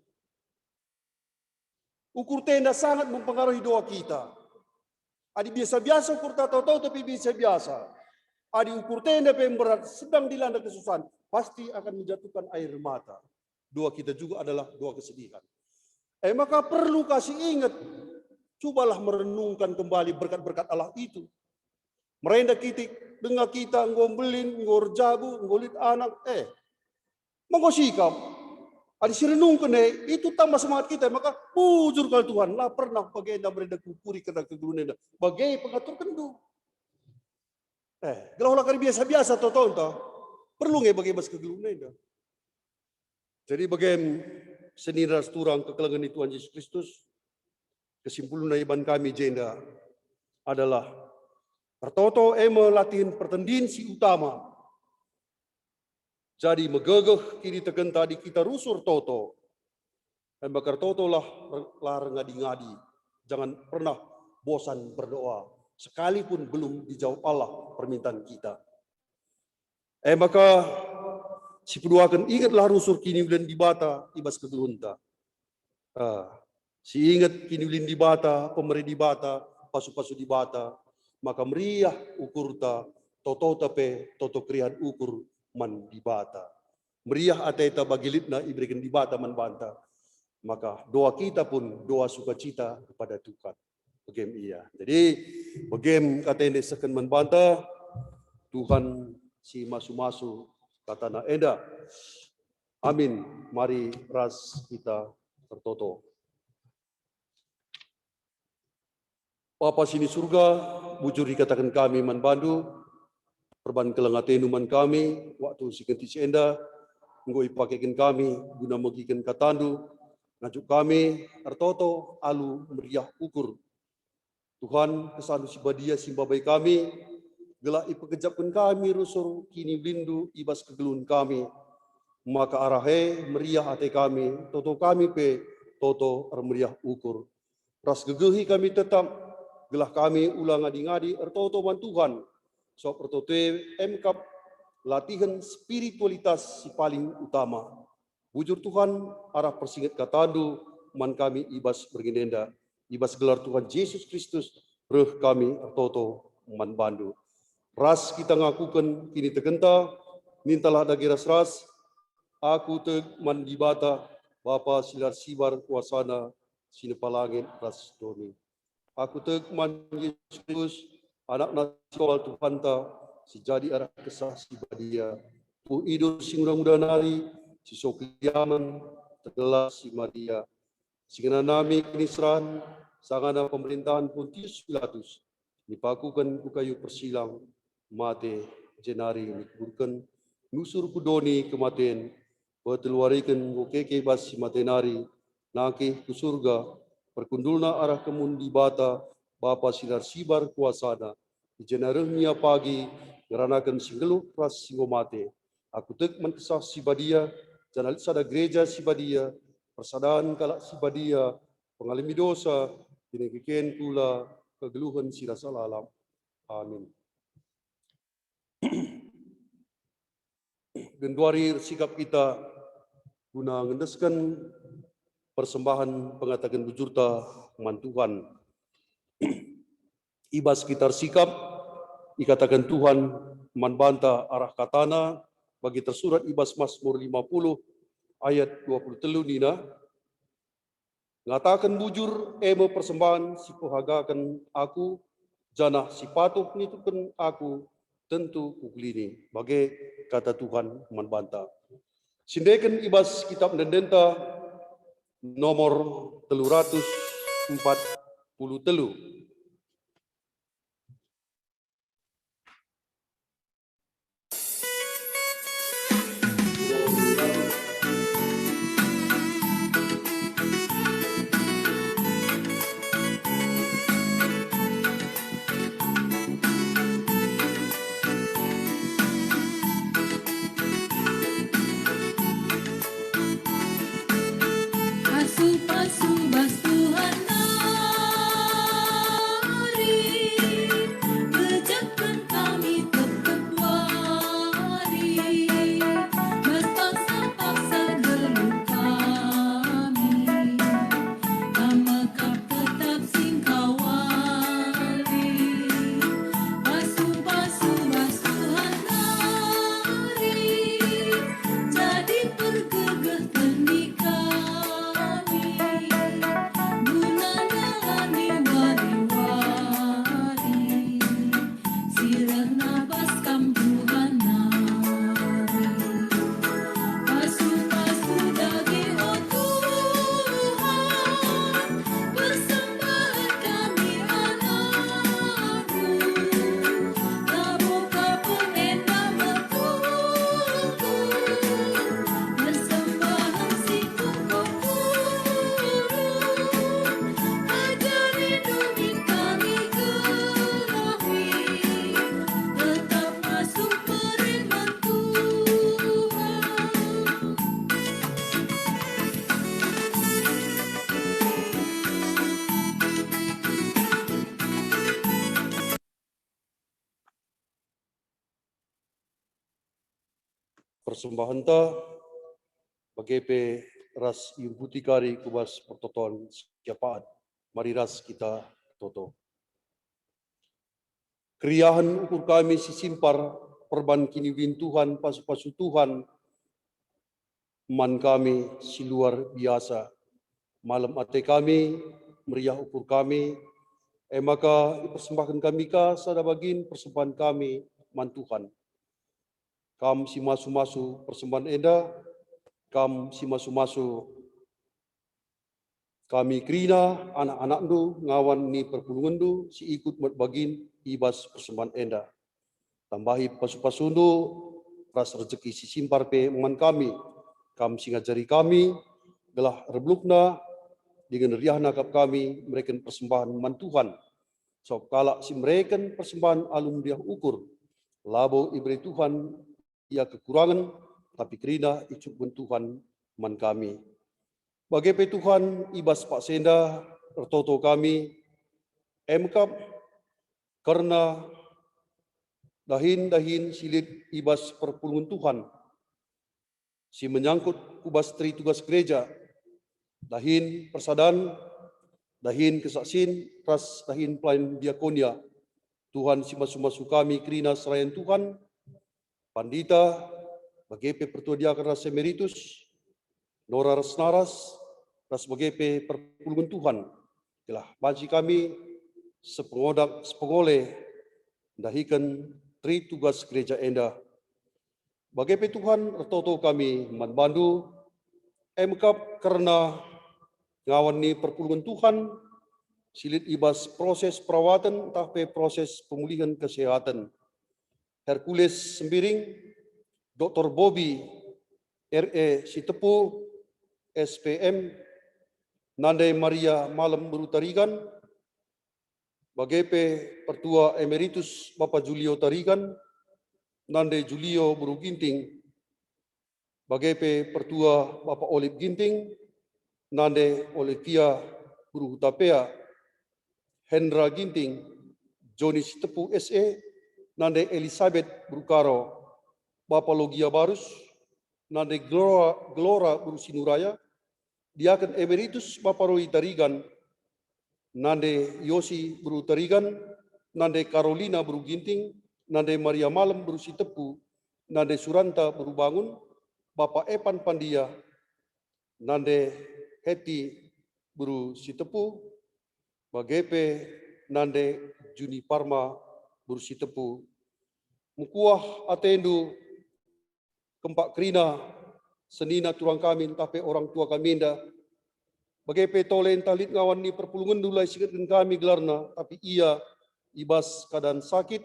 Ukur tenda sangat mempengaruhi doa kita. Adi biasa-biasa ukurta, toto tapi biasa-biasa. Adi ukur tenda pe berat, sedang dilanda kesusahan, pasti akan menjatuhkan air mata. Doa kita juga adalah doa kesedihan. Eh, maka perlu kasih ingat. Cobalah merenungkan kembali berkat-berkat Allah itu. Merenda kitik, denga kita enggo mbelin, enggo erjabu, enggo lit anak, eh, maka sikap. Adi sirenungken e, itu tambah semangat kita, maka bujur kal Tuhan, la pernah bagenda merenda kuukuri kerna kegeluhen enda. Bage pengaturkenndu. Eh, gelah ola kari biasa-biasa totonta. Perlu nge bage bas kegeluhen enda. Jadi bage senina ras turang kekelengen ni Tuhan Jesus Kristus, kesimpulna iban kami jenda adalah ertoto e me latihen pertendin si utama. Jadi megegeh kinitekenta adi kita rusur toto. E maka ertotolah, la erngadi-ngadi. Jangan pernah bosan berdoa, sekalipun belum dijawab Allah permintaan kita. E maka sipeduaken, ingetlah rusur kiniulen Dibata i bas kegeluhenta. Ah, si inget kiniulen Dibata, pemere Dibata, pasu-pasu Dibata, maka meriah ukurta, totota pe toto keriahen ukur man Dibata. Meriah ateta bagi litna ibereken Dibata man banta. Maka doa kita pun doa sukacita kepada Tuhan. Bage me ia. Jadi, bage me kata enda isehken man banta, Tuhan si masu-masu katana enda. Amin. Mari ras kita ertoto. Bapa si ni Surga, bujur ikataken kami man bandu, perban keleng atendu man kami, waktu si kentis enda enggo ipakeken kami guna megiken katandu, ngajuk kami ertoto alu meriah ukur. Tuhan, kesandu si badia si mbabai kami, gelah ipekejapken kami rusur kiniulinndu i bas kegeluhen kami. Maka arah e meriah ate kami, toto kami pe toto ermeriah ukur. Ras gegehi kami tetap, gelah kami ula ngadi-ngadi ertoto man Tuhan, sabap ertoto e me kap latihen spiritualitas si paling utama. Bujur Tuhan, arah persinget katandu man kami i bas berngi enda. I bas gelar Tuhan Jesus Kristus reh kami ertoto man bandu. Ras kita ngakuken kinitekenta, nintalah dage ras-ras, aku tek man Dibata, Bapa si la ersibar kuasana, si nepa langit ras doni. Aku tek man Jesus Kristus, Anakna si kawal Tuhanta, si jadi arah Kesah Si Badia, puh idur si nguda-nguda nari, si sokliamen, tenggelam si Maria, si ngenanami kenisran, sangana pemerintahen Pontius Pilatus, nipakuken ku kayu persilang, mate, jenari nikuburken, nusur ku doni kematen, peteluariken enggo keke bas si mate nari, nangkih ku Surga, perkundulna arah kemun Dibata, Bapa si la ersibar kuasana, i jenda reh Ia pagi ngeranaken si nggeluh ras si enggo mate. Aku tek man Kesah Si Badia, janah lit sada Gereja Si Badia, persadan kalak si badia, pengalemi dosa, kinekeken kula, kegeluhen si rasa lalap. Amin. Genduari ersikap kita guna ngendesken persembahen pengataken bujurta man Tuhan. I bas kita ersikap, ikataken Tuhan man banta arah kataNa, bagi tersurat i bas Masmur lima puluh ayat dua puluh telu nina, "Ngataken bujur e me persembahen si pehagaken aku, janah si patuh nitupken aku tentu kukelini." Bage kata Tuhan man banta. Sindeken i bas Kitap Ende-endenta nomor telu ratus empat puluh telu. persembahenta, bage pe ras iumputi kari ku bas pertoton syafaat. Mari ras kita toto. Keriahen ukur kami si simpar perban kiniulin Tuhan, pasu-pasu Tuhan man kami si luar biasa. Malem ate kami, meriah ukur kami, e maka ipersembahken kami ka sada bagin persembahen kami man Tuhan. Kam si masu-masu persembahen enda, kam si masu-masu kami kerina anak-anakndu ngawan ni perpulungenndu si ikut mat bagin i bas persembahen enda. Tambahi pasu-pasundu ras rejeki si simpar pe man kami, kam si ngajari kami, gelah erbeluhna dingen riahna kap kami mereken persembahen man Tuhan. Sabap kalak si mereken persembahen alu meriah ukur, labo ibere Tuhan ia kekurangen, tapi kerina icukupken Tuhan man kami. Bage pe Tuhan, i bas paksa enda ertoto kami, e me kap kerna dahin-dahin si lit i bas perpulungen Tuhan, si menyangkut ku bas teri tugas gereja, dahin persadan, dahin kesaksin, ras dahin pelayan diakonia. Tuhan si masu-masu kami kerina serayan Tuhan, pandita, bage pe pertua diaken ras emeritus, nora ras naras, ras bage pe perpulungen Tuhan, gelah banci kami sepengodak sepengole ndahiken teri tugas gereja enda. Bage pe Tuhan, ertoto kami man bandu, e me kap kerna ngawan ni perpulungen Tuhan si lit i bas proses perawaten ntah pe proses pemulihen kesehatan. Hercules Sembiring, Doktor Bobi, R E Sitepu, S P M, Nande Maria Malem Beru Tarigan, bage pe Pertua Emeritus Bapa Julio Tarigan, Nande Julio Beru Ginting, bage pe Pertua Bapa Olip Ginting, Nande Olivia Beru Hutapea, Hendra Ginting, Joni Sitepu S E, Nande Elisabet Beru Karo, Bapa Logia Barus, Nande Glora, Glora Beru Sinuraya, Diaken Emeritus Bapa Roy Tarigan, Nande Yosi Beru Tarigan, Nande Karolina Beru Ginting, Nande Maria Malem Beru Sitepu, Nande Suranta Beru Bangun, Bapa Epan Pandia, Nande Heti Beru Sitepu, bage pe Nande Juni Parma Beru Sitepu. Mekuah atendu kempak kerina senina turang kami ntah pe orang tua kami enda. Bage pe tole ntah lit ngawan ni perpulungenndu la isingetken kami gelarna, tapi ia i bas keadaan sakit,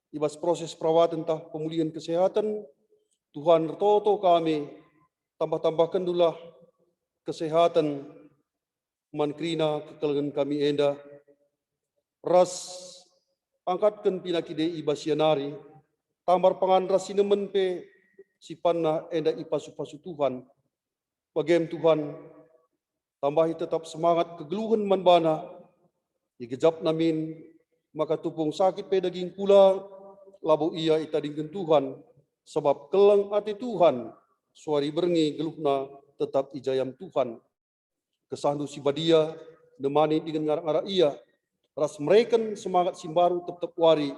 i bas proses perawatan ntah pemulihan kesehatan. Tuhan, ertoto kami, tambah-tambahkendulah kesehatan man kerina kekelengen kami enda, ras angkatken pinakide i bas ia nari, tambar pangan ras sinemen pe si panna enda ipasu-pasu Tuhan. Bagem Tuhan, tambahi tetap semangat kegeluhen man bana, igejapna min maka tupung sakit pe daging kula, labo ia itadingken Tuhan, sabap keleng ate Tuhan, suari berngi geluhna tetap ijayam Tuhan. Kesahndu si badia nemani dingen ngarak-ngarak ia, ras mereken semangat si mbaru tep-tep wari,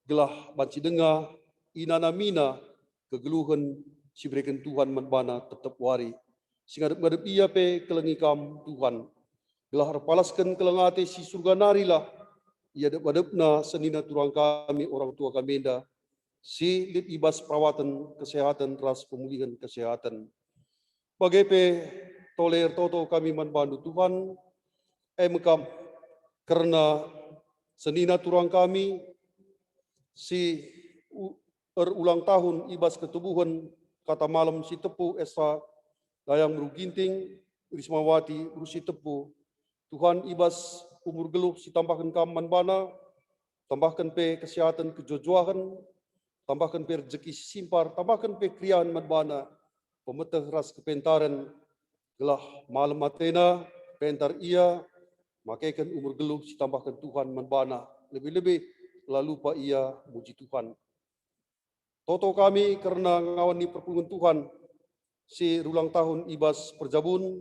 gelah banci denga inanamina kegeluhen si ibereken Tuhan man bana tep-tep wari. Si ngadep-ngadep ia pe kelengi kam, Tuhan. Gelah erpalasken keleng ate si Surga narilah iadep-adepna senina turang kami orang tua kami enda, si lit i bas perawaten kesehatan ras pemulihen kesehatan. Bage pe tole ertoto kami man bandu Tuhan, e me kap kerna senina turang kami si u-, erulang tahun i bas ketubuhen kata malem Sitepu Esa Dayang Beru Ginting, Rismawati Beru Sitepu. Tuhan, i bas umur geluh si tambahken kam man bana, tambahken pe kesehatan kejuah-juahen, tambahken pe rejeki si simpar, tambahken pe keriahen man bana, pemeteh ras kepentaren, gelah malem atena, pentar ia, makeken umur geluh si tambahken Tuhan man bana, lebih-lebih la lupa ia muji Tuhan. Toto kami kerna ngawan ni perpulungen Tuhan si rulang tahun i bas perjabun,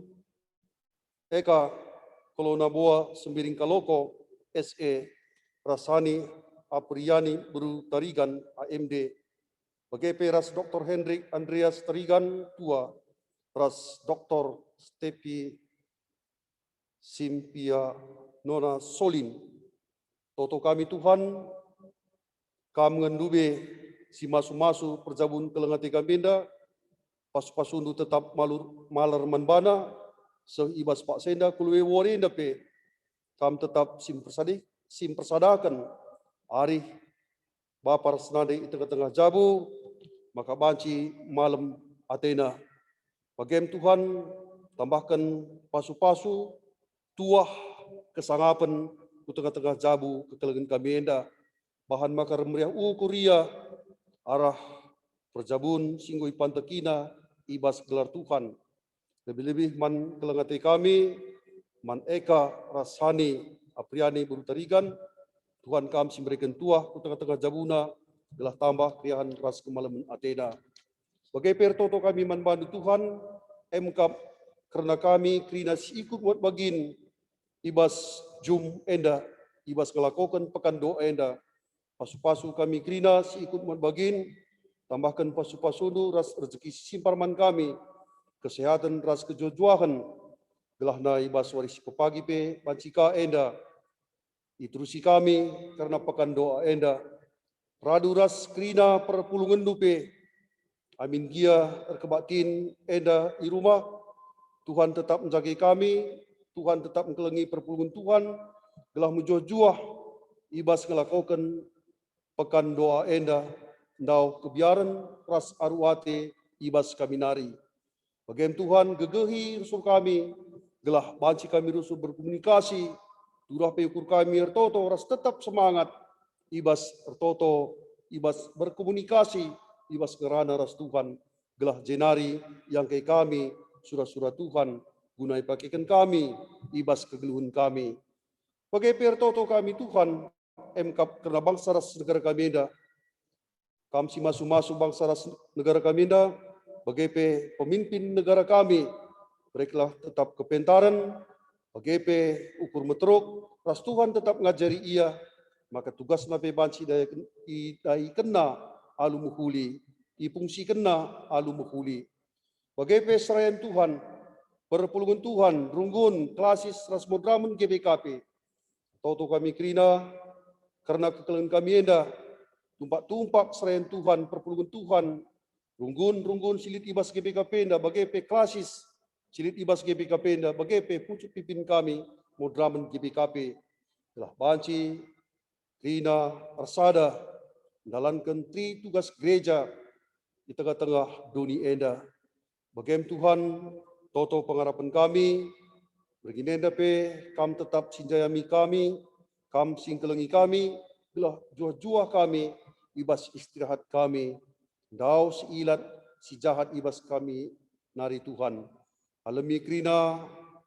Eka Kolona Boa Sembiring Kaloko, S E, ras Hani Apriani Beru Tarigan, A M D, bage pe ras Doktor Hendrik Andreas Tarigan, Tua, ras Doktor Stepi Simpianona Solin. Toto kami, Tuhan, Kam nge ndube si masu-masu perjabun keleng ate kami enda, pasu-pasundu tetap malur, malar man bana, seh i bas paksa enda ku lebe wari enda pe Kam tetap si mpersadi-, si mpersadaken arih Bapa ras Nande i tengah-tengah jabu, maka banci malem atena. Bagem Tuhan, tambahken pasu-pasu, tuah, kesangapen ku tengah-tengah jabu kekelengen kami enda, bahan maka ermeriah ukur ia arah perjabun si enggo ipantekina i bas gelar Tuhan. Lebih-lebih man keleng ate kami, man Eka ras Hani Apriani Beru Tarigan, Tuhan Kam si mereken tuah ku tengah-tengah jabuna, gelah tambah keriahen ras kemalemen atena. Bage pe ertoto kami man bandu, Tuhan, emkap kerna kami kerina si ikut muat bagin i bas jum enda, i bas ngelakoken pekan doa enda. Pasu-pasu kami kerina si ikut muat bagin, tambahken pasu-pasundu ras rejeki si simpar man kami, kesehaten ras kejuah-juahen, gelahna i bas wari si pepagi pe banci ka enda iterusi kami kerna pekan doa enda. Radu ras kerina perpulungenndu pe, amin gia erkebaktin enda i rumah, Tuhan tetap njage kami, Tuhan tetap engkelengi perpulungen Tuhan, gelah mejuah-juah i bas ngelakoken pekan doa enda, ndauh kebiaren ras aru ate i bas kami nari. Bagem Tuhan, gegehi rusur kami, gelah banci kami rusur berkomunikasi, turah pe ukur kami ertoto ras tetap semangat i bas ertoto, i bas berkomunikasi, i bas ngerana ras Tuhan, gelah jenari iangkai kami sura-sura Tuhan, guna ipakeken kami i bas kegeluhen kami. Bage pe ertoto kami, Tuhan, emkap kerna bangsa ras negara kami enda. Kam si masu-masu bangsa ras negara kami enda, bage pe pemimpin negara kami, bereklah tetap kepentaren, bage pe ukur meteruk, ras Tuhan tetap ngajari ia, maka tugasna pe banci idai-, idaikenna alu mehuli, ipungsikenna alu mehuli. Bage pe serayan Tuhan, perpulungen Tuhan, runggun, klasis, ras moderamen G B K P. Toto kami kerina, kerna kekelengen kami enda, tumpak-tumpak serayan Tuhan, perpulungen Tuhan, runggun-runggun si lit i bas G B K P enda, bage pe klasis si lit i bas G B K P enda, bage pe pucuk pipin kami, moderamen G B K P. Telah banci kerina ersada ndalanken tri tugas gereja i tengah-tengah doni enda. Bagem Tuhan, toto pengarapen kami, bergin enda pe Kam tetap si njayami kami, Kam si ngkelengi kami, gelah juah-juah kami i bas istirahat kami, ndauh si ilat si jahat i bas kami nari, Tuhan. Alemi kerina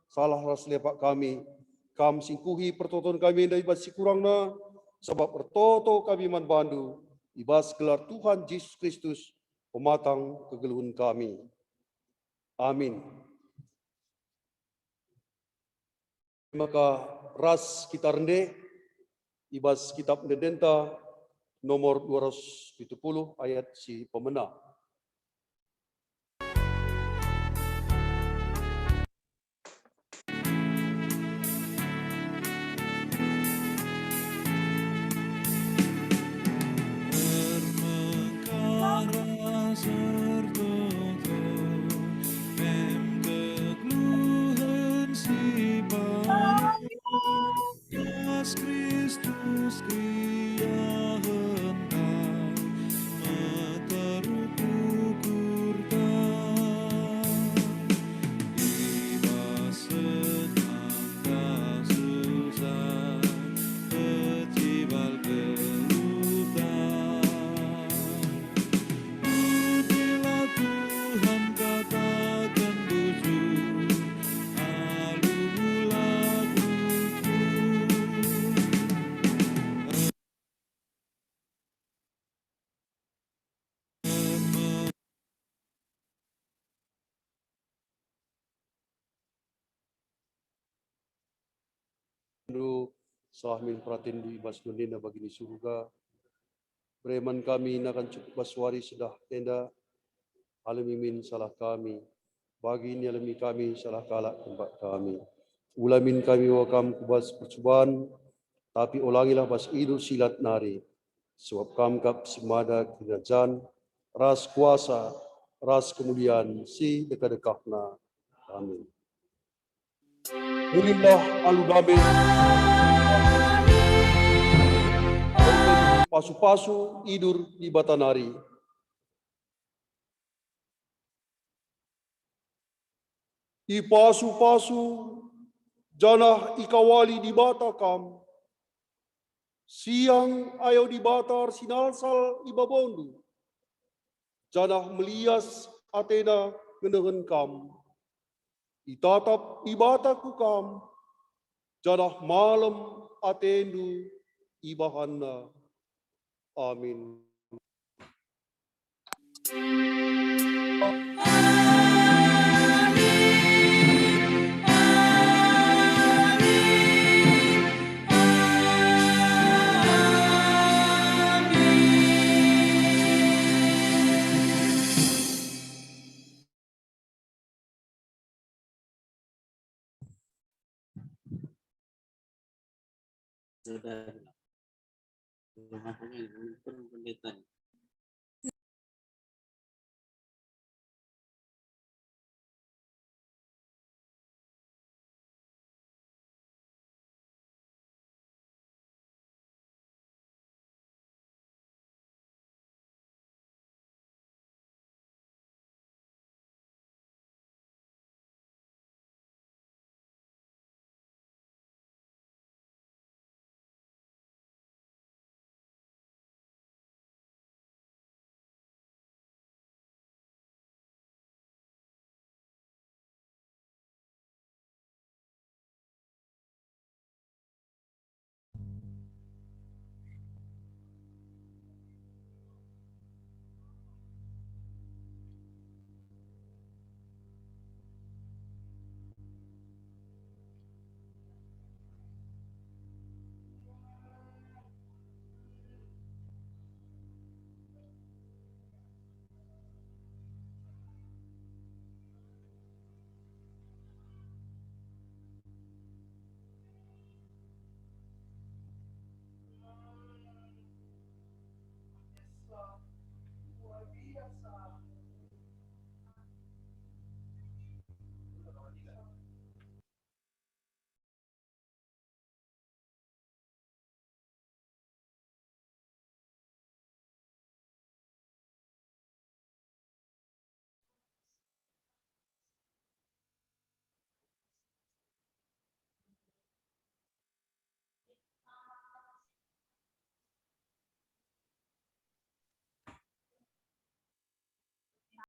salah ras lepak kami, Kam singkuhi pertoton kami enda i bas si kurangna, sabap ertoto kami man Bandu i bas gelar Tuhan Jesus Kristus, pematang kegeluhen kami. Amin. Maka ras kita rende i bas Kitab Ende-endenta nomor dua ratus pitu puluh ayat si pemena. Ermekara sertoto, em kegeluhen si baru. Ras Kristus keriahenta, meteruk ukurta. I bas senang ras susah, ercibal geluhta. Putihlah Tuhan kataken bujur, alu mulak ukur. Ndu, salah min peratenndu i bas dondena bagi ni Surga. Bere man kami nakan cukup bas wari sedah enda. Alemi min salah kami, bagi nialemi kami salah kalak kempak kami. Ula min kami bawa kam ku bas percuban, tapi olangilah bas idur si lat nari. Sebab kam kap si mada kinirajan, ras kuasa, ras kemulian si dekah-dekahna. Amin. Mulinlah alu dame. Pasu-pasu idur Dibata nari. Ipasu-pasu janah ikawali Dibata kam. Siang ayo Dibata ersinalsal i babondu, janah melias ateNa ngenehen kam. Itatap Dibata ku kam, janah malem atendu ibahanNa. Amin. Saudara. Rumah ini, Pendeta.